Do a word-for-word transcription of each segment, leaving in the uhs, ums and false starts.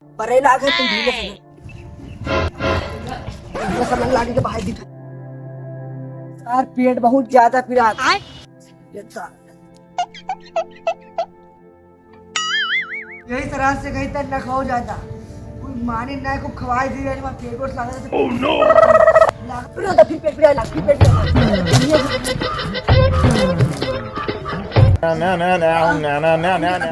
परे लागे तुम धीरे से। बस मन लागे के बाहर दिखा। यार, पेट बहुत ज्यादा पिरात। आय? ये तो यही तरह से कहीं तक ना खाओ जाता। कोई माने ना, को खवाई दी, अरे, पेट वोट लगा था। Oh, no! लगा, फिर तो फिर पेट पिरात, फिर पेट पिरात। ना, ना, ना, ना, ना, ना, ना, ना।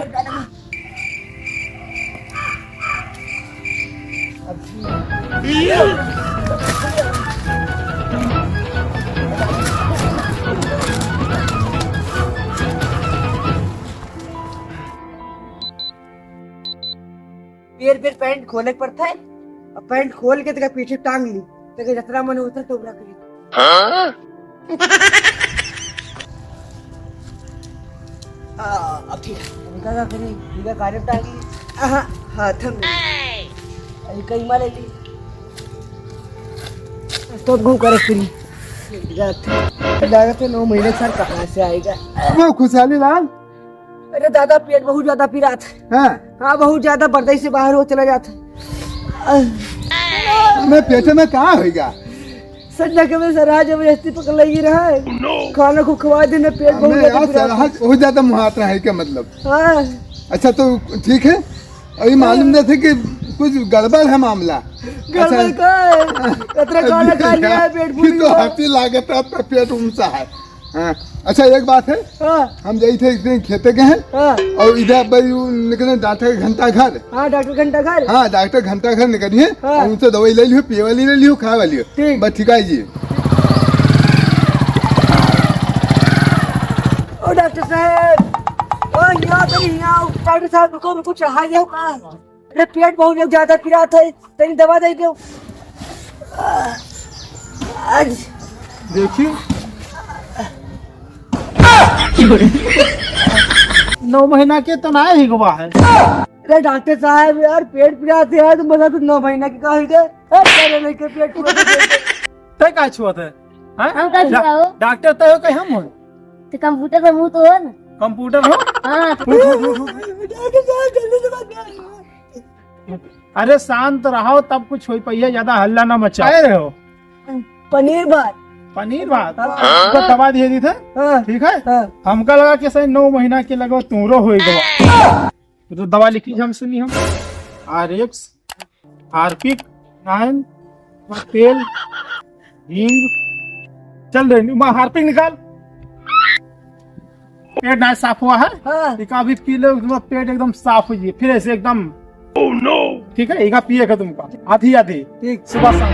बेर बेर पैंट खोले के पड़ता है, और पैंट खोल के तेका पीछे टांग ली, तेका जतरा मन उतर तो रख ली। हाँ? हाँ, अब ठीक है। इनका का करी? इनका गाड़ी में टांगी। हाँ, हाँ, थम गई। अरे, कहीं मारे ली। तो घूम कर फिरी। लागत है नौ महीने सर कहाँ से आएगा? वो खुशहाली लाल। अरे दादा, पेट बहुत ज्यादा पिरात है। हाँ। हाँ, बहुत ज्यादा बर्दाश्त से बाहर हो चला जाता है। मैं पेट में कहाँ होएगा? संडा के में सरहा जबरदस्ती पकड़ लगी रहा है। Oh, no! खाना को खवा देना, पेट बहुत हमें ज्यादा यार पिरात है। सरहा बहुत ज्यादा मुहात रहा है क्या मतलब? हाँ। अच्छा तो ठीक है, अभी मालूम नहीं थे कि कुछ गड़बड़ है मामला। गड़बड़ अच्छा। का है? इतना खाना खा लिया है, पेट फूल गया। तो हंसी लागत है, आपका पेट ऊंचा है। हाँ, अच्छा, एक बात है। हाँ। हम जाई थे एक दिन खेते गए हैं। हाँ। और इधर भाई वो निकले डॉक्टर घंटा घर। हाँ, डॉक्टर घंटा घर। हाँ, डॉक्टर घंटा घर निकलिए। हाँ। और उनसे दवाई ले लियो, पिए वाली ले लियो, खाए वाली हो। ठीक। बस ठीक है जी। ओ डॉक्टर साहब, ओ यहाँ तो नहीं आओ। डॉक्टर साहब, रुको, रुको, चढ़ा गया का? अरे पेट बहुत लोग ज्यादा पिरात है, तनी दवा दे दो। आज देखी, नौ महीना के तो ना ही गवा है। अरे डॉक्टर साहब यार, पेट पिरात है यार, तुम बता दो नौ महीना के का है? अरे नहीं के पेट पिरात है। तय का छुआ था? हाँ? हम का छुआ हो? डॉक्टर तय हो कि हम हो? तो कंप्यूटर पे मुंह तो हो ना। कंप्यूटर हो? हाँ। उठ, उठ, उठ, उठ। डॉक्टर साहब जल्दी से बात करो। अरे शांत रहो, तब कुछ होई पहिया, ज्यादा हल्ला ना मचाओ। खाए रहे हो? पनीर भात। पनीर भात? हाँ। हमका दवा दिए दी थे। हाँ। ठीक है? हाँ। हमका लगा कि सही नौ महीना के लगो तूरो होई गवा। तो दवा लिखी हम सुनी हम। आर एक्स, हार्पिक, नाइन, तेल, हींग। चल रे, मा-, हार्पिक निकाल। पेट ना साफ हुआ है? हाँ। एक अभी पी लो, एकदम पेट एकदम साफ हो जाए, fresh एकदम। Oh no! ठीक है, इका पिए का तुमका आधी आधी। ठीक। सुबह शाम।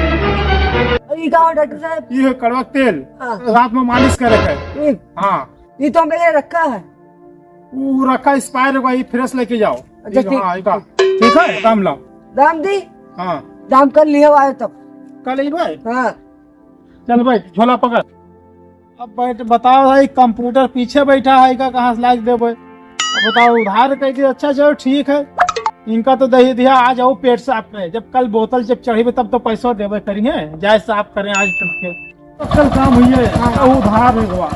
और ये का डॉक्टर साहब? ये है कड़वा तेल। हाँ। रात में मालिश करे का। ठीक। हाँ। ये तो मेरे रखा है। वो रखा expire होगा, ये fresh लेके जाओ। अच्छा, ये, ठीक। हाँ, इका। ठीक है, दाम लाओ। दाम दी? हाँ। दाम कर लियो आए तब। कल ही भाई? हाँ। चल भाई, झोला पकड़। अब बैठ, बताओ भाई, कंप्यूटर पीछे बैठा है, इका कहाँ से लाके देबे? अब बताओ, उधार कह के अच्छा, चलो ठीक है, इनका तो दही दिया, आज आओ पेट साफ करे, जब कल बोतल जब चढ़ेबे तब तो पैसा देबे करिए, जाए साफ करें आज करके। तो कल काम हुई है, हाँ। तो उधार है हुआ।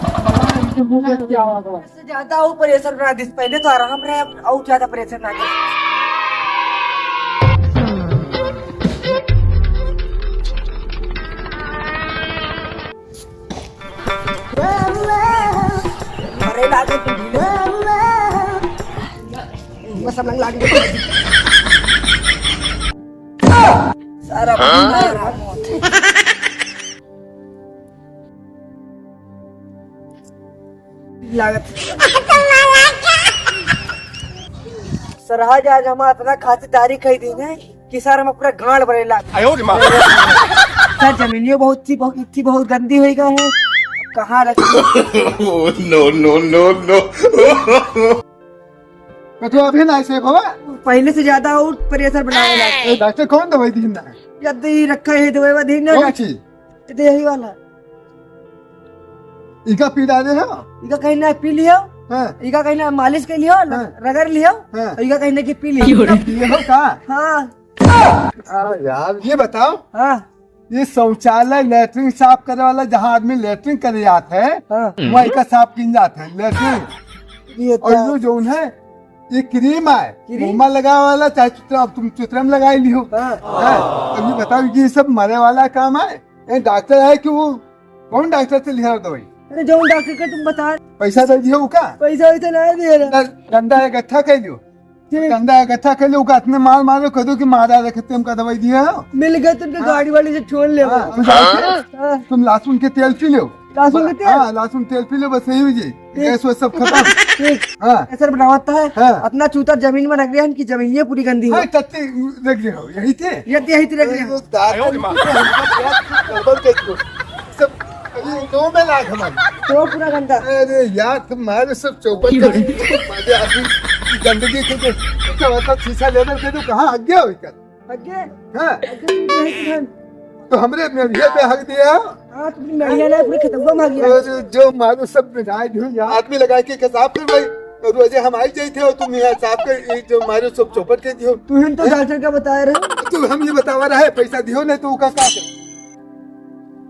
क्या हुआ? इससे ज्यादा और प्रेशर बना दे, पहले तो आराम रहे, अब और ज्यादा प्रेशर बना दे। अरे लागे तू ढीले। बस हम लंग लागे। सारा बंदा आराम होते। लागत। सर, आज, आज हम इतना खासी तारीख कह दी है कि सर, हम पूरा गांड भरे लाग। आयो रे माँ। सर, जमीनियो बहुत थी, बहुत थी, बहुत गंदी हो गई है। कहाँ रखी? Oh, no, no, no, no। तो अभी ना ऐसे बाबा। पहले से ज्यादा और प्रेशर बनावे लाग। ए, डॉक्टर कौन दवाई दी ना? जब ये रखा है दवाई दी ना। कौन सी? ये तो यही वाला। इका पी डाले हो? इका कहीं ना पी लियो। हाँ। इका कहीं ना मालिश कर लियो, हाँ। रगड़ लियो। हाँ। और इका कहीं ना कि पी लियो। इका पिए हो का? हाँ। अरे यार, ये बताओ। हाँ। ये शौचालय, लैट्रिन साफ करे वाला, जहाँ आदमी लैट्रिन करे जात है, हाँ। वहाँ इका साफ किन जात है, लैट्रिन। ये और तो ये जो है, ये क्रीम आए, क्रीम? मुंह में लगावे वाला, चाहे चुतरा, तुम चुतरा में लगाई लियो। हाँ। हाँ, अब ये बताओ, ये सब मरे वाला काम है? ये डॉक्टर है कि वो कौन डॉक्टर से लिया दवाई? अरे, जौन डॉक्टर का तुम बता। पैसा दे दियो का? पैसा वैसा नहीं दे रहा। गंदा इकट्ठा कर लियो। ठीक। गंदा इकट्ठा कर लियो, का इतने मार मारो, कह दो कि मारा रखते हमका दवाई दिया हो। मिल गए तुमके हाँ। गाड़ी वाले से छोड़ ले। हाँ, हम जाते हैं। हाँ। तुम लहसुन के तेल पी लो। लहसुन के तेल? हाँ, लहसुन तेल पी लो, बस यही हो जाए। ठीक। गैस वैस सब खत्म। ठीक। हाँ। ऐसा बनावत है। हाँ। अपना चूतर जमीन में रख दिया कि जमीन ये पूरी गंदी हो। हाँ, तत्ते रख दिया हो, यही थे। ये यही थे रख दिया। अरे, दादा, गड़बड़ कर दो। सब, ये दो में लाख हमारे। तो पूरा गंदा। अरे यार, तुम मारे सब चौपट कर, मारे आदमी गंदगी के, के, अच्छा, मतलब, शीशा लेबर के तो कहाँ हग गया हो इसका? हग गए? हाँ। हग गए, नहीं तो हम तो हमरे मेड़िया पे हग दिया। हाँ, तुमने मेड़िया ना, पूरे खेतवा में हग गया। अरे, जो मारो सब मिटाए दियो यार। आदमी लगा के, के साफ कर भाई। और रोजे हम आई जाते हो, तुम यहाँ साफ कर, ये जो मारो सब चौपट के दियो। तू ही तो हैं? डॉक्टर का बताया रहे। तू हम ये बतावा रहे, पैसा दियो नहीं तो का, का कर?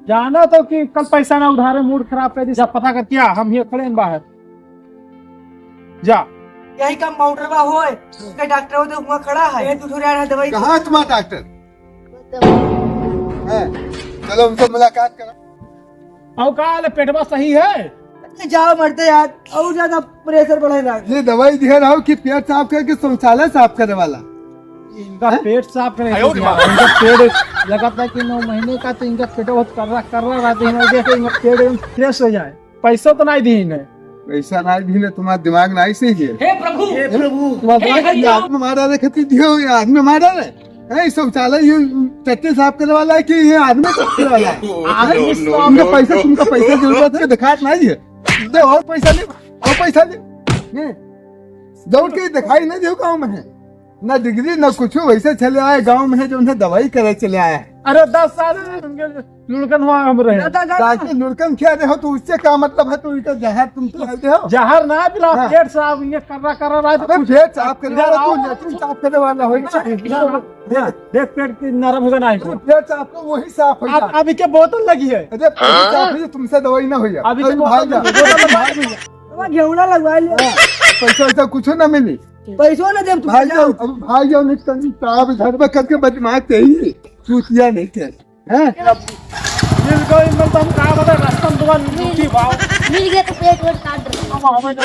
जाना तो कि कल पैसा ना उधारे, मूड खराब कर दी, सब पता कर क्या, हम ये खड़े हैं बाहर। जा। यही कंपाउंडर बा होए, उसके डॉक्टर हो तो हुआ खड़ा है, ये तू थोड़ी आ रहा दवाई। कहाँ है तुम्हारा डॉक्टर? हैं? चलो उनसे मुलाकात करो। और का हाल है, पेटवा सही है? अरे जाओ मरते यार, और ज्यादा प्रेशर बढ़े ना। ये दवाई दिया रहो कि पेट साफ करके शौचालय साफ करे वाला। इनका हैं? पेट साफ करे आयो के रे दिया। माँ। इनका पेट लगाता कि नौ महीने का, तो इनका पेट बहुत कर्रा, कर्रा रहता है, इनका पेट एकदम फ्रेश हो जाए। पैसा तो नहीं दी इन्हें। पैसा नहीं दी ने, तुम्हारा दिमाग नहीं सही है। हे प्रभु! हे प्रभु! तुम्हारा हे दिमाग हरिया! आदमी मारा रहे, खेती दियो, ये आदमी मारा रहे। हैं, शौचालय, ये टट्टी साफ करे वाला है कि ये आदमी साफ करे वाला है? आदमी साफ इनका पैसा, तुमका पैसा जरूरत है, दिखात नहीं है। दे और पैसा ले, और पैसा ले। हैं? दौड़ के दिखाई नहीं दियो गाँव में है। ना डिग्री, ना कुछ, वैसे चले आए गाँव में है, जो उन्हें दवाई करे चले आए हैं। अरे दस साल से उनके लुड़कन हुआ हम रहे। दादा, दादा। ताकि लुड़कन क्या रहे हो, तो उससे क्या मतलब है, तो इनका जहर तुम पिला दे हो? जहर ना पिला, हाँ। पेट साफ, ये कर्रा, कर्रा रहा है, तो अबे कुछ पेट साफ करे इधर वाला, तू आओ। लेटरिन साफ करे वाला हो। इधर, इधर, हाँ। देख, देख पेट की नरम होगा ना। अरे पेट साफ कर, वही साफ हो अब, जाए। अभी के बोतल लगी है। अरे पेट साफ हो जाए, तुमसे दवाई ना हो जाए। अभी के अरे बोतल भाग जा, लगी है। भाग जा। अब घेवड़ा लगवा लियो। हाँ, पैसा वैसा कुछ ना मिली। पैसो ना देब, तू भाग जा। जाओ, अब भाग जाओ, नहीं तो साहब घर में करके बदमाश चाहिए, चूतिया नहीं थे, हैं? मिल गई, मिल तो हम कहा बता, रास्ता में दुकान मिल, मिलती भाव। मिल गया तो पेट वेट काट दे। हम हमें तो